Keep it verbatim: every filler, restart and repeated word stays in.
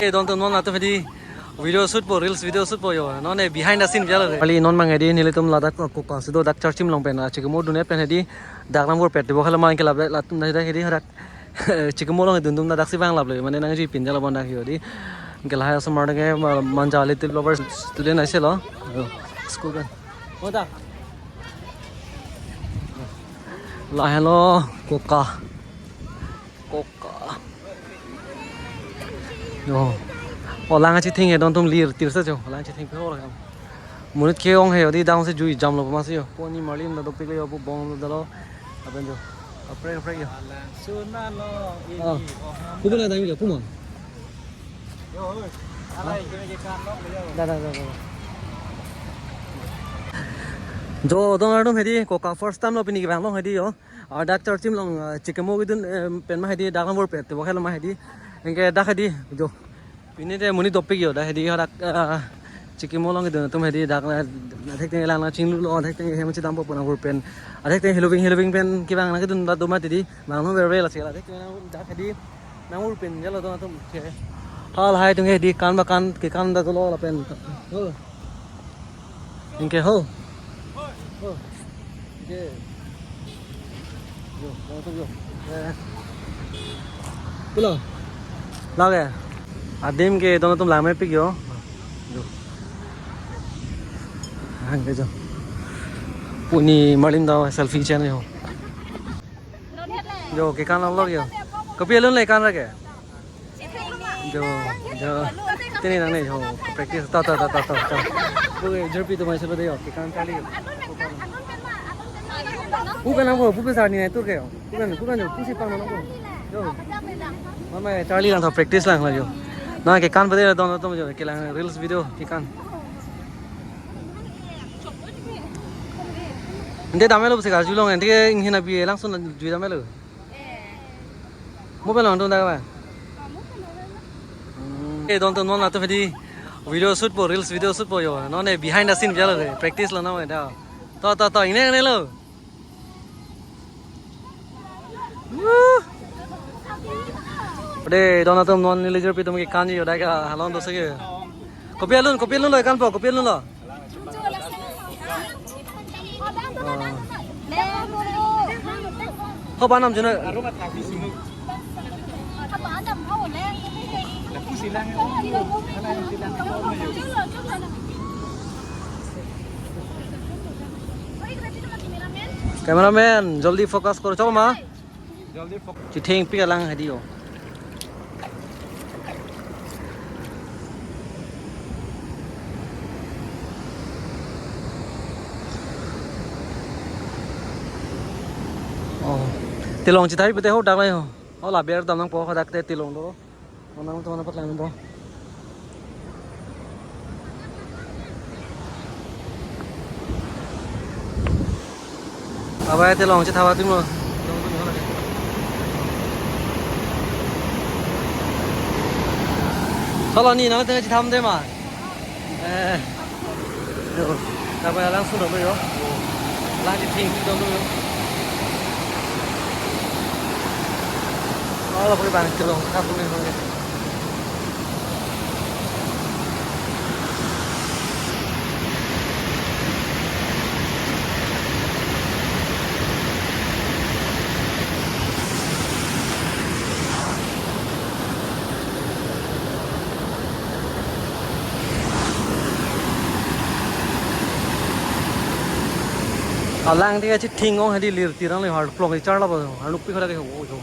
Eh, don atum non atum hedi video shoot po, reels video shoot po yo. Non eh behind the scene bialo. Kali non mang hedi nelitum ladak ko ko sido dak Charchim along pen, ah, chikimo dun-e pen hedi dak nang vur pet bo khala mang ke lap latum dak hedi hadak chikimo along dun dun dak si bang lap le. Mane nangji pin jalo bon dak yo di. Ke lahai asomar ke ma-, Manja Little Lovers student ase lo. Yo, school pen. Mo dak. Lahelo koka. Koka. Yo. O lang achithing he don atum lir tir sa jo. O lang achithing pe ho lang. Monit ke-ong he yo di dang se jui jam lo ma si yo. Poni marlim ta dopik le yo pu bong lo dalo. Aben jo. Aprek aprek yo. Suna lo ini. Ah. Kubu na dang yo puma. Yo, oi. Alai kene ke kan lo yo. Da da da da. Jo don atum hedi koka first time lo pini ke bang lo hedi yo. Ah, dak Charchim along, ah, chikimo kedun, eh, pen ma hedi dak nang vur pet bo khala ma hedi. Anke dak hedi jo. Pini te monit dopik yo dak hedi hadak, ah, chikimo along kedun atum hedi dak na, na thek teng lang na chinglu lo thek teng hem chidam po puna vur pen. Ah, thek teng heloving heloving pen kevang nang kedun dak do mati di. Bang no ver ver la chela thek teng lang dak hedi nang vur pen jalo don atum ke. Hal hai tung hedi kan ba kan kekan dak lo lapen. Ho. Anke ho. Ho. Anke. Yo, langsung yo. Eh. Pulo. Lage. Adim ke don atum lang mepik yo. Yo. Anke jo. Puni marlim ta selfie channel yo. Jo, kekan vlog yo. Kopi alun le kan ra ke? Jo, jo. Tini nangne jo. Practice. Ta, ta, ta, ta, ta, ta. Oke, jerpi tu mai sebe yo. Kekan charli. Pu pen nangpo, pu pen sarni nai tur ke yo. Pu pen, pu pen jo. Pusi pang nangpo. Jo. Mama charli lang ta practice lang la jo. Na kekan pade don atum jo. Kelang reels video kekan. Ante dam-e lo pusi karjulong, ante ke inghin abi langsung jui dam-e lo. Mo pen long tung dak ba? Hmm. Eh, don atum non atum hedi video shoot po, reels video shoot po yo. Non eh behind the scene bialo le. Practice lo na da. To, to, to, ingne, ingne lo. Wuh. Ode, don atum non neli jerpi atum kekan yo, dak halon do sege. Kopi alun, kopi alun lo, kekan po, kopi alun lo. Ho ba nam juna. Cameraman, jaldi focus koro, chalo ma. Chithengpik alang hedi yo. Oh, telong chithai pute ho dak lai ho. Oh, la ber dam nangpo hadak te telong do. Manang to na patlang bo. Abai telong chethap atum lo. Solo ni nang tengah chethap de ma. Eh. Yo, dapat langsung dong yo. Lang chithengpik dong yo. Oh, lo pakai bang telong, satu ni pakai. Alang dia chithing ong hedi lir tirang le har plong ichar la ba har lukpi khara ke ho ho.